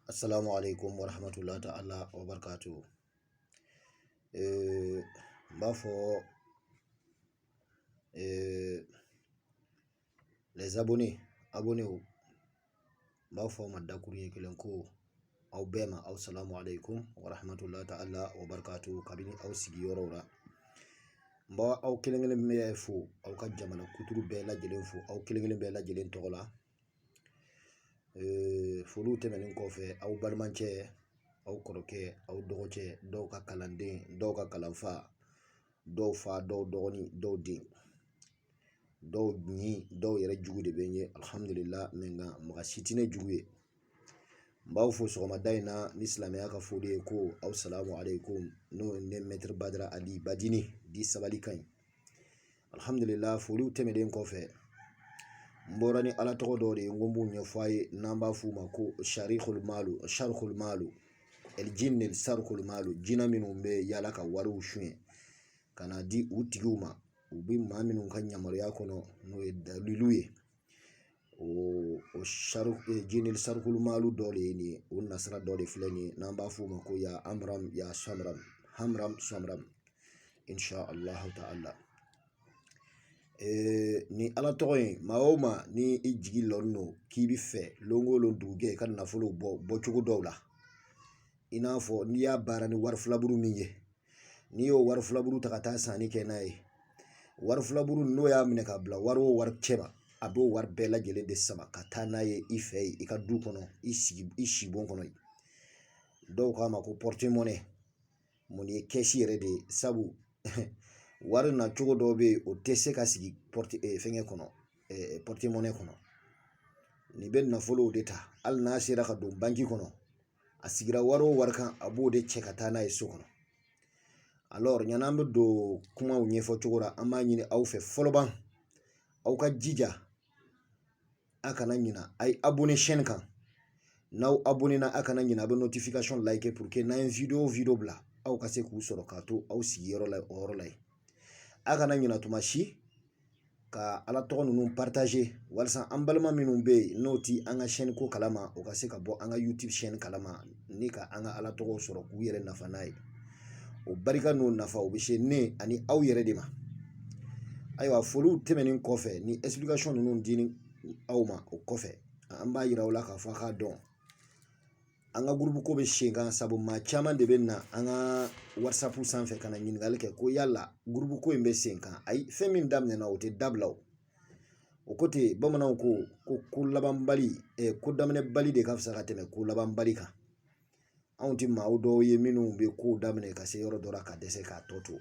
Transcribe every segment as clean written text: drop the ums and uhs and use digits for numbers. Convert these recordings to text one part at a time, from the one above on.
Assalamu alaikum warahmatullahi ta'ala wa barakatuhu. N b'a fɔ les abonnés, abonnés n b'a fɔ aw ma dakuruɲɛ kelen ko aw bɛɛ ma aw salamu alaikum warahmatullahi ta'ala wa barakatuhu kabini aw sigiyɔrɔw la. N b'a aw kelen kelen bɛɛ fo, aw ka jamana kuturu bɛɛ lajɛlen fo, aw kelen kelen bɛɛ lajɛlen tɔgɔ la. Foliw tɛmɛnen kɔfɛ, aw balimacɛ, aw kɔrɔkɛ, aw dɔgɔcɛ, dɔw ka kalanden, dɔw ka kalanfa, dɔw fa, dɔw dɔgɔnin, dɔw den, dɔw ɲin, dɔw yɛrɛ jugu de bɛ n ye, alhamdulillah, mɛ nka maga si tɛ ne jugu ye. N b'aw fo sɔgɔmada in na ni silamɛya ka foli ye ko aw salamu alaikum, n'o ye ne Maître Badara Ali Badini di sabali ka ɲi. Alhamdulillah, foliw tɛmɛnen kɔfɛ, n bɔra ni Ala tɔgɔ dɔw de ye, n ko n b'u ɲɛfɔ a ye, n'an b'a f'u ma ko sharihul malu, sharihul malu, el jinni sarikul malu, jinɛ minnu bɛ yaala ka wariw suɲɛ ka na di u tigiw ma, u bɛ maa minnu ka yamaruya kɔnɔ, n'o ye dalilu ye. O jinni sarikul malu dɔ de ye nin ye, o nasira dɔ de filɛ nin ye, n'an b'a f'o ma ko ya amram ya samram hamram samram, insha allahu ta'ala. Ni Ala tɔgɔ in, maa o maa ni i jigi lɔnnen don k'i bi fɛ lon o lon dugujɛ i ka nafolo bɔ bɔcogo dɔw la, i n'a fɔ n'i y'a baara ni wari filaburu min ye, n'i y'o wari filaburu ta ka taa sanni kɛ n'a ye, wari filaburu n'o y'a minɛ ka bila wari o wari cɛma, a b'o wari bɛɛ lajɛlen de sama ka taa n'a ye i fɛ yen, i ka du kɔnɔ, i sigi i sibon kɔnɔ yen. Dɔw k'a ma ko porte-monnaie, mun ye kɛsi yɛrɛ de ye, sabu wari na cogo dɔw bɛ yen, o tɛ se ka sigi porte fɛngɛ kɔnɔ, porte-monnaie kɔnɔ. Nin bɛ nafolow de ta, hali n'a sera ka don banki kɔnɔ, a sigira wari o wari kan, a b'o de cɛ ka taa n'a ye so kɔnɔ. Alors, ɲan'an bɛ don kumaw ɲɛfɔ cogo la, an b'a ɲini aw fɛ fɔlɔ ban, aw ka jija, a kana ɲina a ye abonné chaîne kan. N'aw abonné na, a kana ɲina a bɛ notification like pour que n'an ye vidéo bila, aw ka se k'u sɔrɔ k'a to aw sigiyɔrɔ la, o yɔrɔ la yen. A kana ɲina tuma si ka Ala tɔgɔ ninnu partager, walasa an balima minnu bɛ yen n'o ti an ka chaîne ko kalama, o ka se ka bɔ an ka YouTube chaîne kalama ni ka an ka Ala tɔgɔw sɔrɔ k'u yɛrɛ nafa n'a ye. O barika n'o nafa, o bɛ se ne ani aw yɛrɛ de ma. Ayiwa, foliw tɛmɛnen kɔfɛ, ni explication ninnu di aw ma, o kɔfɛ, an b'a yira aw la k'a fɔ a k'a dɔn an ka groupe ko bɛ sen kan, sabu maa caman de bɛ na an ka WhatsApp sanfɛ ka na ɲininkali kɛ ko yala groupe ko in bɛ sen kan. Ayi, fɛn min daminɛna, o tɛ dabila. O ko ten, bamananw ko ko labanbali, ko daminɛbali de ka fisa ka tɛmɛ ko labanbali kan. Anw tɛ maa dɔw ye minnu bɛ kow daminɛ ka se yɔrɔ dɔ la ka dɛsɛ k'a tɔ to.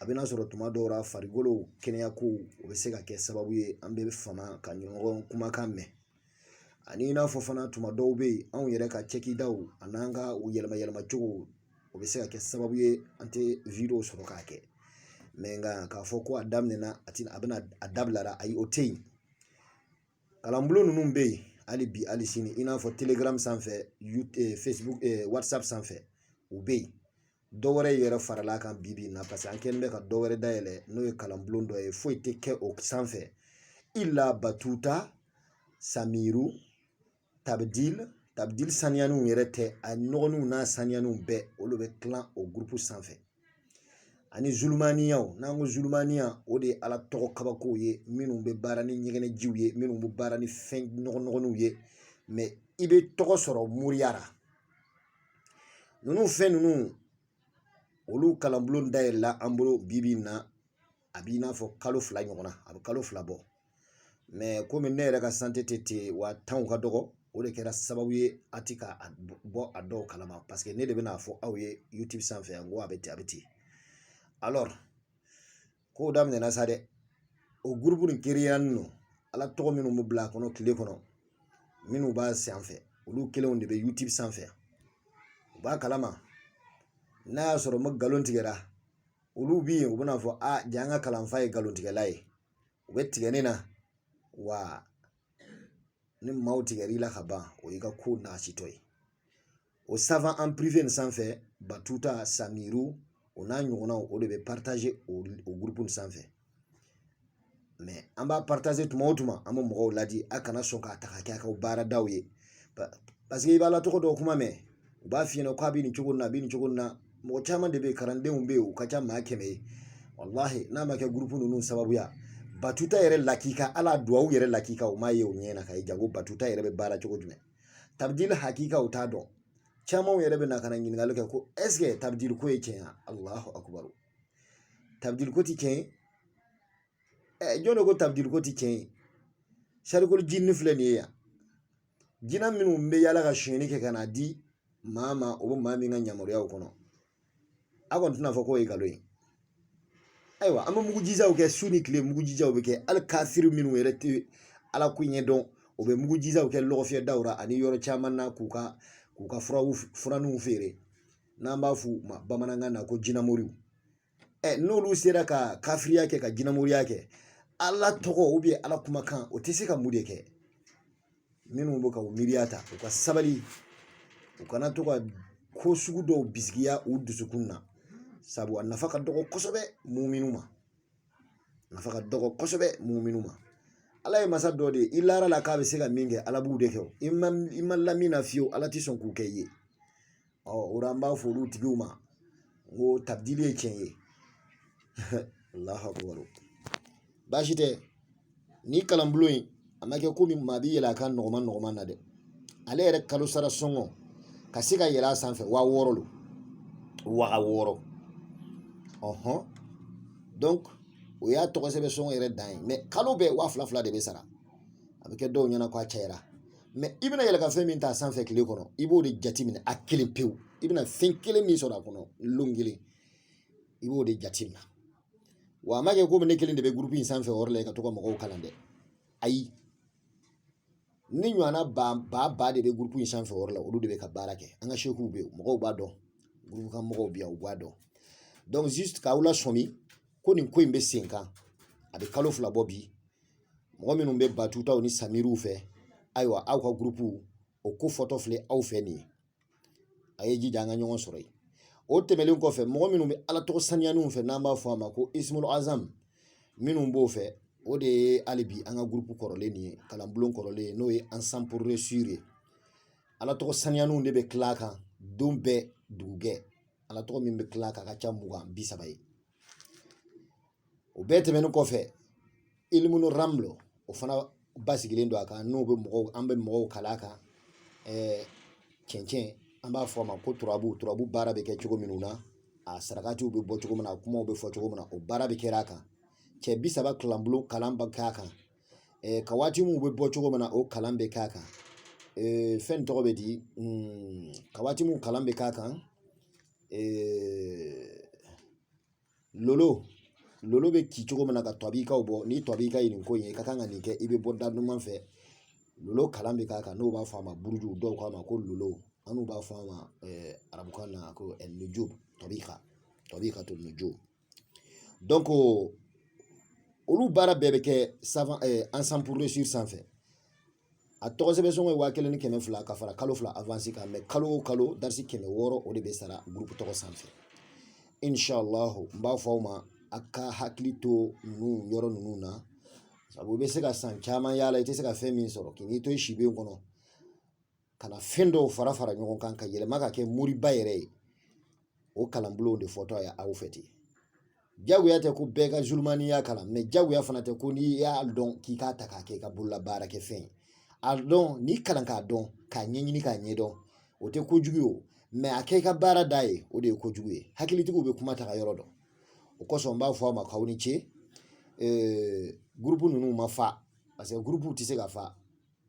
A bɛna sɔrɔ tuma dɔw la, farikolo kɛnɛya kow, o bɛ se ka kɛ sababu ye an bɛ fama ka ɲɔgɔn kumakan mɛn, ani i n'a fɔ fana tuma dɔw bɛ yen, anw yɛrɛ ka cɛkidaw an'an ka u yɛlɛma yɛlɛmacogo, o bɛ se ka kɛ sababu ye an tɛ vidéo sɔrɔ k'a kɛ. Mɛ nka k'a fɔ ko a daminɛna, a ti a bɛna a dabilara, ayi, o tɛ yen. Kalanbulon ninnu bɛ yen hali bi, hali sini, i n'a fɔ Telegram sanfɛ, Facebook, WhatsApp sanfɛ, u bɛ yen. Dɔ wɛrɛ yɛrɛ farala kan bi bi in na, parce que an kɛlen bɛ ka dɔ wɛrɛ dayɛlɛ, n'o ye kalanbulon dɔ ye, foyi tɛ kɛ o sanfɛ illa batuta samiru tabdil tabdil, saniyaniw yɛrɛ tɛ, a nɔgɔninw n'a saniyaniw bɛɛ, olu bɛ tilan o groupe sanfɛ, ani zulumaniyaw. N'an ko zulumaniya, o de ye Ala tɔgɔ kabakow ye, minnu bɛ baara ni ɲɛgɛnɛjiw ye, minnu bɛ baara ni fɛn nɔgɔ ye, mɛ i bɛ tɔgɔ sɔrɔ moriya la. Ninnu fɛn ninnu, olu kalanbulon dayɛlɛla an bolo bi bi in na, a b'i n'a fɔ kalo 2 ɲɔgɔnna, a bɛ kalo 2 bɔ. Mɛ komi ne yɛrɛ ka santé tɛ ten wa tanw ka dɔgɔ, o de kɛra sababu ye a ti ka bɔ a dɔw kalama, parce que ne de bɛna fɔ aw ye YouTube sanfɛ yan ko a bɛ ten, a bɛ ten. Alors, kow daminɛna sa dɛ. O groupe nin créer don, Ala tɔgɔ minnu bɛ bila a kɔnɔ tile kɔnɔ, minnu b'a sanfɛ, olu kelenw de bɛ YouTube sanfɛ, u b'a kalama. N'a y'a sɔrɔ n bɛ nkalon tigɛra, olu bi yen, u bɛna fɔ a ja an ka kalanfa ye nkalontigɛla ye, u bɛ tigɛ ne na wa. Ni maaw tigɛr'i la ka ban, o y'i ka ko naasitɔ ye. O savant en privé nin sanfɛ, batuta samiru, o n'a ɲɔgɔnnaw, o de bɛ partager o groupe nin sanfɛ. Mɛ an b'a partager tuma o tuma, an bɛ mɔgɔw ladi, a kana sɔn k'a ta ka kɛ a ka baaradaw ye. Parce que i b'ala tɔgɔ dɔw kuma mɛn, u b'a f'i ɲɛna k'a bɛ nin cogo in na, a bɛ nin cogo in na. Mɔgɔ caman de bɛ yen, kalandenw bɛ yen, u ka ca maa 100 ye. Walahi, n'a ma kɛ gurupu ninnu sababuya, batuta yɛrɛ lakika, ala duwawu yɛrɛ lakika, u m'a ye o ɲɛ na ka ye jango batuta yɛrɛ bɛ baara cogo jumɛn. Tabidili hakika, u t'a dɔn. Camanw yɛrɛ bɛ na ka na ɲininkali kɛ ko est ce que tabidili ko ye tiɲɛ ye? Alahu akubaru, tabidili ko ti tiɲɛ ye. Ɛ, jɔn de ko tabidili ko ti tiɲɛ ye? Sarikoli jinin filɛ nin ye yan, jinɛ minnu bɛ yaala ka sonyɛni kɛ ka n'a di maa ma, o bɛ maa min ka yamaruyaw kɔnɔ, a kɔni tɛna fɔ k'o ye nkalon ye. Ayiwa, an bɛ mugujijaw kɛ su ni tile, mugujijaw bɛ kɛ. Hali kafiri minnu yɛrɛ tɛ ala ko ɲɛdɔn, o bɛ mugujijaw kɛ lɔgɔfiyɛdaw la ani yɔrɔ caman na k'u ka furaw furaninw feere, n'an b'a f'u ma bamanankan na ko jinɛmoriw. Ɛ, n'olu sera ka kafiriya kɛ, ka jinɛmoriya kɛ, ala tɔgɔ ala kumakan, o tɛ se ka mun de kɛ? Minnu bɛ ka u miiriya ta, u ka sabali, u kana to ka ko sugu dɔw bisigiya u dusukun na, sabu a nafa ka dɔgɔ kosɛbɛ muminu ma, nafa ka dɔgɔ kosɛbɛ muminu ma. Ala ye masa dɔ de ye, i lara la k'a bɛ se ka min kɛ, Ala b'u de kɛ. O i ma la min na fiyewu, Ala tɛ sɔn k'u kɛ i ye. Ɔ, o la an b'a fɔ olu tigiw ma n ko tabidili ye tiɲɛ ye. Alahu akubaru, baasi tɛ. Ni kalanbulon in, a ma kɛ komi maa bɛ yɛlɛ a kan nɔgɔman nɔgɔman na dɛ. Ale yɛrɛ kalo sara sɔngɔ ka se ka yɛlɛ a sanfɛ, 6000 lo, 6000. Ɔhɔn, donc o y'a tɔgɔ sɛbɛn sɔngɔ yɛrɛ dan ye, mais kalo bɛɛ 2000 2000 de bɛ sara. A bɛ kɛ dɔw ɲɛna k'a cayara, mais i bɛna yɛlɛ ka fɛn min ta sanfɛ tile kɔnɔ, i b'o de jateminɛ a kelen pewu. I bɛna fɛn kelen min sɔrɔ a kɔnɔ lon kelen, i b'o de jateminɛ. Wa a ma kɛ komi ne kelen de bɛ gurupu in sanfɛ o yɔrɔ la ka to ka mɔgɔw kalan dɛ. Ayi, ni ɲɔgɔnna ba ba ba de bɛ gurupu in sanfɛ o yɔrɔ la, olu de bɛ ka baara kɛ. An ka sekuw bɛ yen, mɔgɔw b'a dɔn, gurupu kan mɔgɔw bɛ yan, u b'a dɔn. Donc juste k'aw lasɔmi ko nin ko in bɛ sen kan, a bɛ kalo 2 bɔ bi. Mɔgɔ minnu bɛ batutaw ni samiriw fɛ, ayiwa, aw ka gurupu o ko fɔtɔ filɛ aw fɛ nin ye, a ye jija an ka ɲɔgɔn sɔrɔ yen. O tɛmɛnen kɔfɛ, mɔgɔ minnu bɛ ala tɔgɔ saniyaniw fɛ, n'an b'a fɔ a ma ko Ismul Azam, minnu b'o fɛ, o de ye hali bi an ka gurupu kɔrɔlen nin ye, kalanbulon kɔrɔlen ye, n'o ye Ensemble pour réussir ye. Ala tɔgɔ saniyaniw de bɛ tila a kan don bɛɛ dugujɛ. Ala tɔgɔ min bɛ tila a kan ka ca 20, 30 ye. O bɛɛ tɛmɛnen kɔfɛ, Ilimunu Ramlo, o fana basigilen don a kan, n'o bɛ mɔgɔw, an bɛ mɔgɔw kalan a kan. Cɛncɛn, an b'a fɔ a ma ko turabu. Turabu baara bɛ kɛ cogo minnu na, a sarakatiw bɛ bɔ cogo min na, a kumaw bɛ fɔ cogo min na, o baara bɛ kɛ a kan. Cɛ 30 kalanbulon kalan bɛ k'a kan. Ka waati minnu bɛ bɔ cogo min na, o kalan bɛ k'a kan. Fɛn tɔgɔ bɛ di, ka waati min kalan bɛ k'a kan. Lolo lolo bɛ ci cogo min na ka tɔbikaw bɔ, ni tɔbika ye nin ko in ye, i ka kan ka nin kɛ, i bɛ bɔ da duman fɛ. Lolo kalan bɛ k'a kan, n'o b'a fɔ a ma buruju, dɔw k'a ma ko lolo, an n'u b'a fɔ a ma arabukan na ko nujum, tɔbika, tɔbika to nujum. Donc olu baara bɛɛ bɛ kɛ savant Ensemble pour réussir sanfɛ. A tɔgɔ sɛbɛn sɔngɔ ye 1200 ka fara kalo 2 avance kan, mais kalo o kalo darisi 600, o de bɛ sara groupe tɔgɔ sanfɛ. Inshallah, n b'a fɔ aw ma, a ka hakili to ninnu yɔrɔ ninnu na, sabu i bɛ se ka san caman yaala, i tɛ se ka fɛn min sɔrɔ k'i n'i to i siben kɔnɔ ka na fɛn dɔw fara fara ɲɔgɔn kan ka yɛlɛma ka kɛ moriba yɛrɛ ye. O kalanbulonw de fɔtɔ ye aw fɛ ten. Jagoya tɛ ko bɛɛ ka zulumaniya kalan, mais jagoya fana tɛ ko n'i y'a dɔn k'i k'a ta k'a kɛ i ka bolola kɛ fɛn ye. A dɔn, n'i kalan k'a dɔn, k'a ɲɛɲini k'a ɲɛdɔn, o tɛ kojugu ye o, mais a kɛ i ka baara da ye, o de ye kojugu ye. Hakilitigiw bɛ kuma ta ka yɔrɔ dɔn. O kosɔn n b'a fɔ a ma k'aw ni ce. Gurupu ninnu ma fa, parce que gurupuw tɛ se ka fa.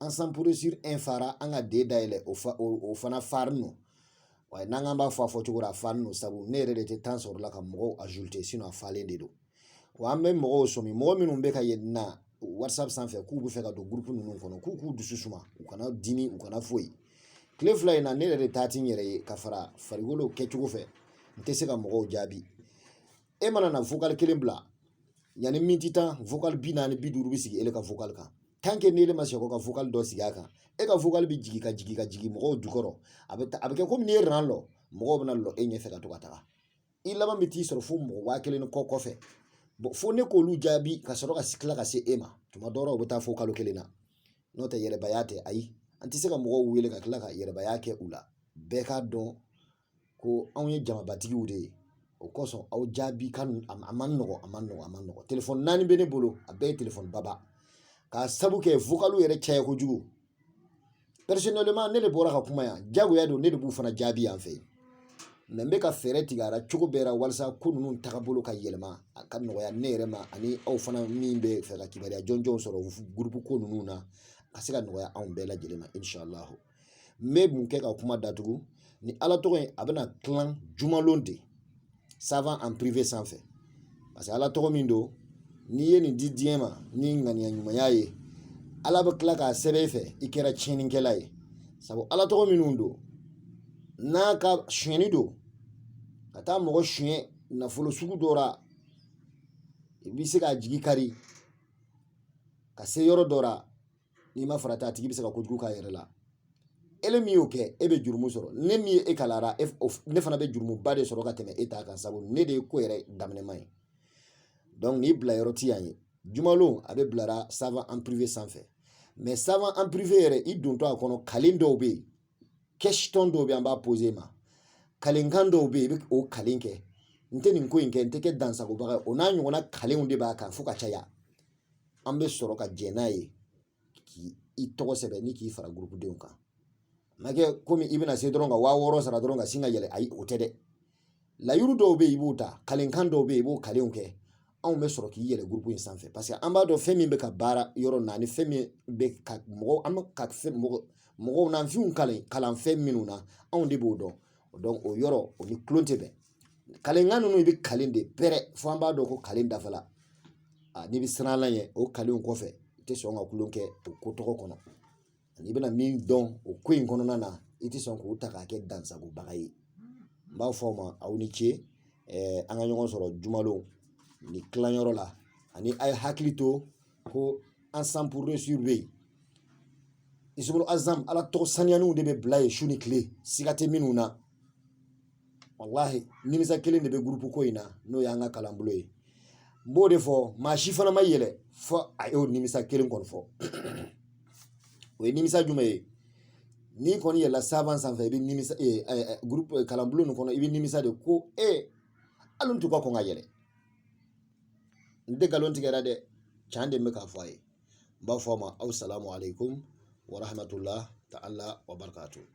Ensemble pour réussir un fara, an ka den dayɛlɛ, o fa o fana farin nɔ. Wa n'an k'an b'a fɔ a fɔ cogo la, a farin nɔ, sabu ne yɛrɛ de tɛ temps sɔrɔ la ka mɔgɔw ajouter, sinon a falen de don. Wa an bɛ mɔgɔw sɔmi, mɔgɔ minnu bɛ ka na WhatsApp sanfɛ k'u bɛ fɛ ka don gurupu ninnu kɔnɔ, k'u k'u dusu suma, u kana dimi, u kana foyi. Tile 2 in na, ne yɛrɛ de taa ti n yɛrɛ ye ka fara farikolo kɛcogo fɛ, n tɛ se ka mɔgɔw jaabi. E mana na vocal kelen bila, yanni miniti 10, vocal 40, 50 bɛ sigi e ka vocal kan. Tant que ni e ma sɛgɛn ka vocal dɔ sigi a kan, e ka vocal bɛ jigin ka jigin ka jigin mɔgɔw jukɔrɔ. A bɛ a bɛ kɛ komi n'i ye rang lɔ, mɔgɔw bɛna lɔ e ɲɛfɛ ka to ka taga. I laban bɛ t'i sɔrɔ fo mɔgɔ 1000 ni kɔ kɔfɛ. Fo ne k'olu jaabi ka sɔrɔ ka tila ka se e ma. Tuma dɔw la, u bɛ taa fo kalo kelen na. N'o tɛ, yɛrɛbaya tɛ. Ayi, an An tɛ se ka mɔgɔw wele ka tila ka yɛrɛbaya kɛ u la. Bɛɛ k'a dɔn ko anw ye jamabatigiw de ye. O kosɔn aw jaabi ka a man nɔgɔ, a man nɔgɔ, a man nɔgɔ. Telefɔni 4 bɛ ne bolo, a bɛɛ ye telefɔni baba, k'a sabu kɛ vocaliw yɛrɛ caya kojugu. Personnellement, ne de bɔra ka kuma yan, jagoya don, ne de b'u fana jaabi yan fɛ yen. Mais n bɛ ka fɛɛrɛ tigɛ a la cogo bɛɛ la walasa ko ninnu tagabolo ka yɛlɛma, a ka nɔgɔya ne yɛrɛ ma, ani aw fana min bɛ fɛ ka kibaruya jɔnjɔnw sɔrɔ groupe ko ninnu na, a ka se ka nɔgɔya anw bɛɛ lajɛlen ma, inshallah. N bɛ mun kɛ ka kuma datugu ni Ala tɔgɔ in? A bɛna tilan jumalon de savant en privé sanfɛ, parce que Ala tɔgɔ min don, n'i ye nin di diɲɛ ma ni ŋaniya ɲumanya ye, Ala bɛ tila k'a sɛbɛn i fɛ i kɛra tiɲɛnikɛla ye. Sabu Ala tɔgɔ minnu don, n'a ka sonyɛni don, ka taa mɔgɔ suɲɛ nafolo sugu dɔ la, i bɛ se k'a jigi kari ka se yɔrɔ dɔ la. N'i ma farati, a tigi bɛ se ka kojugu k'a yɛrɛ la. Ele min y'o kɛ, e bɛ jurumu sɔrɔ. Ne min ye e kalara, ne fana bɛ jurumuba de sɔrɔ ka tɛmɛ e ta kan, sabu ne de ye ko yɛrɛ daminɛma ye. Donc n'i bila yɔrɔ ti yan ye. Jumalon a bɛ bilara savant en privé sanfɛ. Mais savant en privé yɛrɛ, i dontɔ a kɔnɔ, kalen dɔw bɛ yen, question dɔw bɛ yen, an b'a poser ma. Kalenkan dɔw bɛ yen, i bɛ o kalen kɛ: n tɛ nin ko in kɛ, n tɛ kɛ dansagobaga ye. O n'a ɲɔgɔnna kalenw de b'a kan fo ka caya. An bɛ sɔrɔ ka jɛn n'a ye k'i tɔgɔ sɛbɛn ni k'i fara gurupudenw kan. A ma kɛ komi i bɛna se dɔrɔn ka 6000 sara dɔrɔn ka sin ka yɛlɛ. Ayi, o tɛ dɛ. Layiru dɔw bɛ yen, i b'o ta. Kalenkan dɔw bɛ yen, i b'o kalenw kɛ. Anw bɛ sɔrɔ k'i yɛlɛ gurupu in sanfɛ, parce que an b'a dɔn fɛn min bɛ ka baara yɔrɔ na, ani fɛn min bɛ ka mɔgɔw, an bɛ ka fɛn mɔgɔ mɔgɔw nanfinw kalan fɛn minnu na, anw de b'o dɔn. Donc o yɔrɔ, o ni tulon tɛ bɛn. Kalenkan ninnu, i bɛ kalen de pɛrɛ fo an b'a dɔn ko kalen dafala. N'i bɛ siran Ala ɲɛ, o kalenw kɔfɛ, i tɛ sɔn ka tulon kɛ o ko tɔgɔ kɔnɔ. Ani i bɛna min dɔn o ko in kɔnɔna na, i tɛ sɔn k'o ta k'a kɛ dansagobaga ye. N b'a fɔ aw ma, aw ni ce. An ka ɲɔgɔn sɔrɔ jumalon ni tilanyɔrɔ la. Ani a ye hakili to ko ensemble pour réussir bɛ yen. Isumul Azam, Ala tɔgɔ saniyaniw de bɛ bila yen su ni tile, siga tɛ minnu na. Walahi, nimisa kelen de bɛ gurupu ko in na, n'o y'an ka kalanbolo ye. N b'o de fɔ, maa si fana ma yɛlɛ fɔ a y'o nimisa kelen kɔni fɔ. O ye nimisa jumɛn ye? N'i kɔni yɛlɛla savant sanfɛ, i bɛ nimisa gurupu kalanbolo nin kɔnɔ, i bɛ nimisa de ko hali n tun ka kɔn ka yɛlɛ. N tɛ nkalon tigɛra dɛ, can de bɛ k'a fɔ a ye. N b'a fɔ aw ma, aw salamu aleykum wa rahmatulah ta'ala wa barakatuh.